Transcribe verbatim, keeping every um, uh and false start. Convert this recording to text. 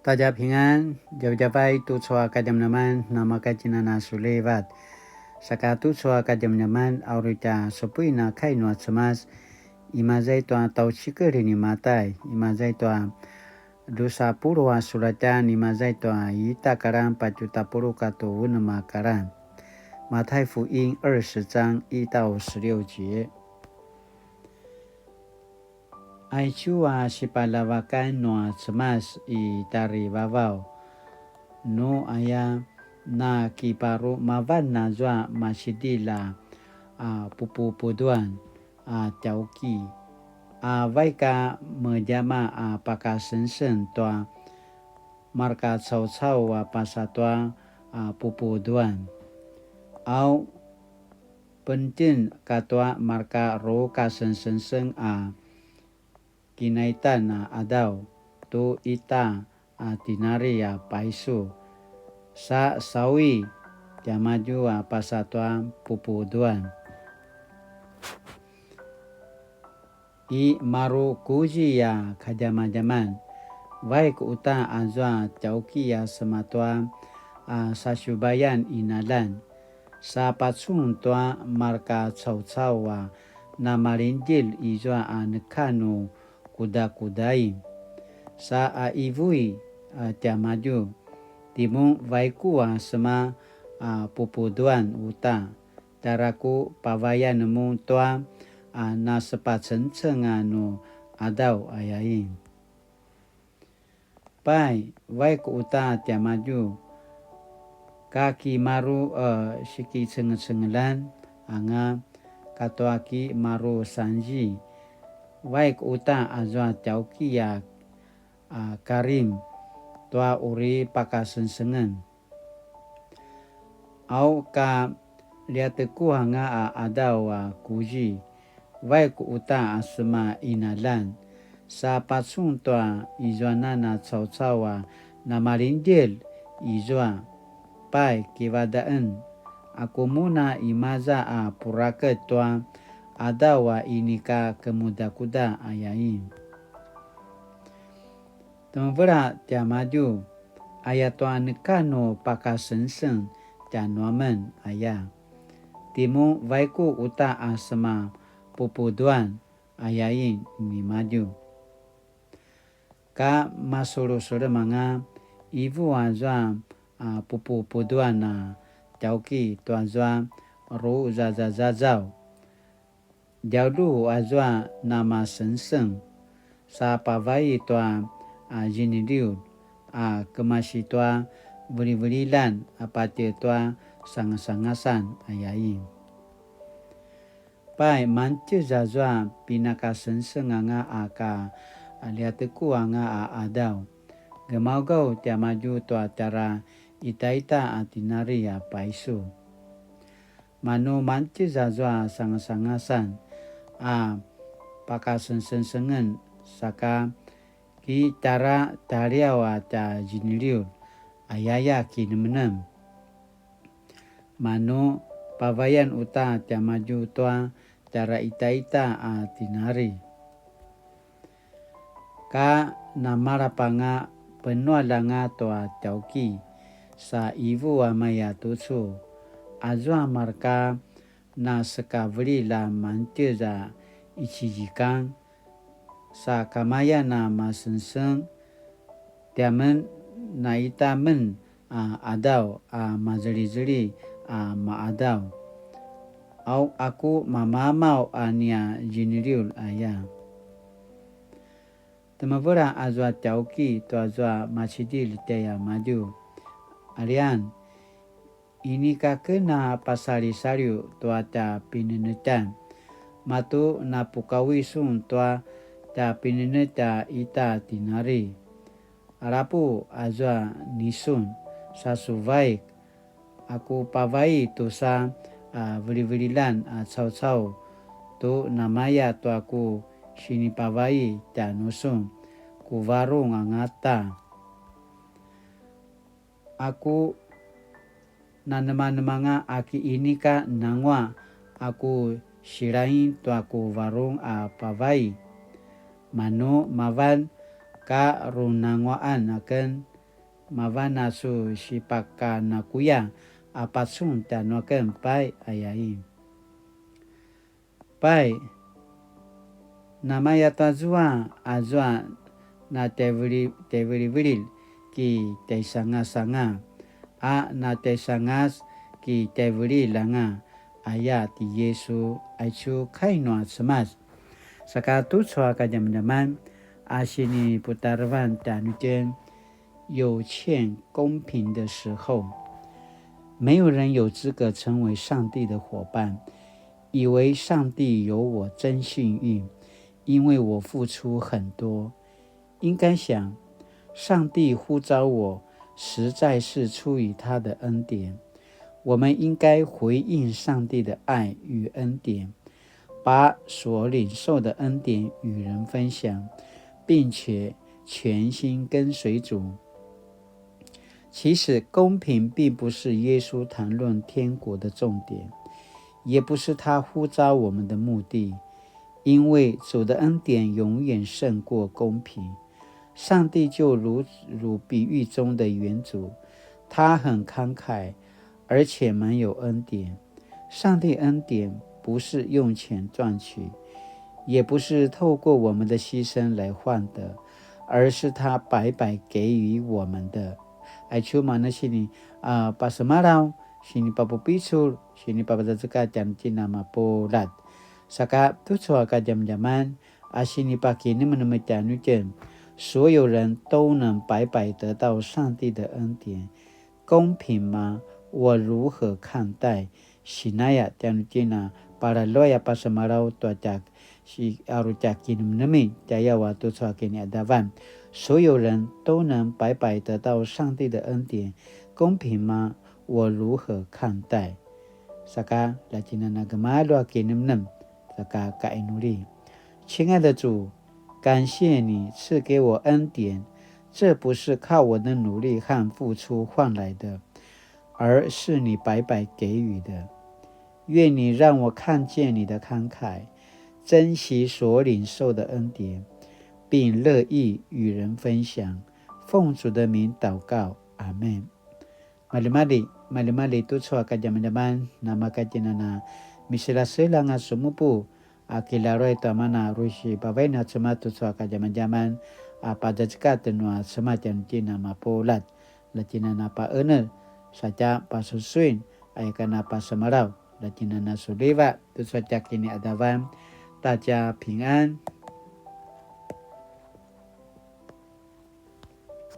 大家平安, djavadjavay tucu a kadjamadjaman, namakatjinana sulivat. Saka tucu a kadjamadjaman, a uri tja supuin a kai nua Cemas, imaza i tua tjaucikel ni Matai, imaza i tua drusa puluq a sulatjan, imaza i tua ita karan patju tapuluq katua unem a karan. 马太福音二十章一到十六节。 Aicu a sipaljavakan nua Cemas i tjarivavaw, nu aya na kiparu mavan azua macidilj a, a pupupuduan a tjauki, a vaik a medjama a pakasengseng tua marka caucau a pasa tua, a pupuduan. Au pentjen katua marka rukasengsengseng a kinaitan a qadaw tu ita a tinari a paisu, sa sawi tiamadju a pasa tua pupuduan. I maru kuzi a kadjamadjaman, vaik uta azua tjauki a sema tua a sasiubayan inalan, sa pacun tua marka caucau a namalingdjelj izua a neka nu kudakudain. Sa a ivui a tiamadju, timun vaiku a sema a pupuduan uta, tjara ku pavayan mun tua a nasepacengceng a nu qadaw ayain. Pai, vaik uta tiamadju, ka kimaru a sikicengecengelan anga katua kimaru sanzi, vaik uta azua tjauki a, a karim tua uri pakasengsengen. Au ka ljiateku anga a qadaw a kuzi, vaik uta a sema inalan, sa pacun tua izuanan a caucau a namalingdjelj izua. Pai kivadaqen, aku mun a imaza a puraket tua qadaw a inika kemudakuda ayain. Temevela tiamadju, ayatua neka nu pakasengseng tjanuamen aya. Timun vaiku uta a sema pupuduan ayain nimadju. Ka masulusulem anga ivu azua a pupupuduan a tjauki tuazua ruzazazazaw. Djaulu azua namasengseng, sa pavai tua a ziniliulj a kemasi tua vilivililjan a patje tua sangasangasan ayain. Pai, mangtjez azua pinakasengseng anga a ka ljiateku anga a qadaw. Gemaugaw tiamadju tua tjara itaita a tinari a paisu. Manu mangtjez azua sangasangasan a pakasengsengsengen saka kitjara tjaliaw a tja ziniliulj, ayaya kinemnem. Manu pavayan uta tiamadju tua tjara itaita a tinari. Ka namalap anga penualj anga tua tjauki, sa ivu a maya tucu, azua marka nasekavililj a mangtjez a icizikang, sa kamayan a masengseng, tiamen naita men a qadaw a mazelizeli a maqadaw. Au aku mamamaw a nia ziniliulj aya. Temevela azua tjauki tuazua macidilj tjaiamadju. Alian, inika ken a pasalisaliw tua tja pinenetjan. Matu napukawi sun tua tja pinenetj a ita tinari. Alapu azua nisun, sa su vaik, aku pavai tusa a vilivililjan a caucau tu namaya tua ku sinipavai tjanusun, ku varung angata. Aku nanemanemanga aki inika nangua aku silain tua ku varung a pavai. Manu mavan ka runanguaan aken mavan a su sipakanakuya a pacun tjanuaken pai, ayain. Pai, namaya tazua, azua na teveli-, tevelivelil ki tjaisangasanga, a na tjaisangas ki tevelivelanga, aya ti Yisu, aicu kai nua Cemas. Saka tucu a kadjamadjaman a siniputarevan tjanuitjen, 有欠公平的时候。没有人有资格成为上帝的伙伴，以为上帝有我真幸运，因为我付出很多。应该想，上帝呼召我，实在是出于他的恩典。我们应该回应上帝的爱与恩典，把所领受的恩典与人分享，并且全心跟随主。其实，公平并不是耶稣谈论天国的重点，也不是他呼召我们的目的，因为主的恩典永远胜过公平。上帝就如，如比喻中的园主，他很慷慨，而且满有恩典。上帝恩典不是用钱赚取，也不是透过我们的牺牲来换得，而是他白白给予我们的。Aicu mana sini, a, pasemalaw, sini papupicul, sini papazazekatj tjanuitjen a mapuljat. Saka tucu a kadjamadjaman a sini pakinemenem tjanuitjen, 所有人都能白白得到上帝的恩典，公平吗？我如何看待？Sinaya tjanuitjen a palaluay a pasemalaw tua tja si aru tja kinemenemi tjayaw a tucu a kiniadavan. 所有人都能白白得到上帝的恩典，公平吗？我如何看待？Saka, la tjinana gemalju a kinemenem, saka kainuli. 亲爱的主，感谢你赐给我恩典，这不是靠我的努力和付出换来的，而是你白白给予的。愿你让我看见你的慷慨，珍惜所领受的恩典，并乐意与人分享。奉主的名祷告，阿们。Maljimalji, maljimalji tucu a kadjamadjaman, namakatjinana miseljaseljang a sumupu, a kilaruay tua mana uri sipavain a Cemas tucu a kadjamadjaman, a pazazekatj nua Cemas tjanuitjen a mapuljat, la tjinana paenel, satja pasusuin, aya kana pasemalaw, la tjinana suliva, tucu a tja kiniadavan, ta tja pingan.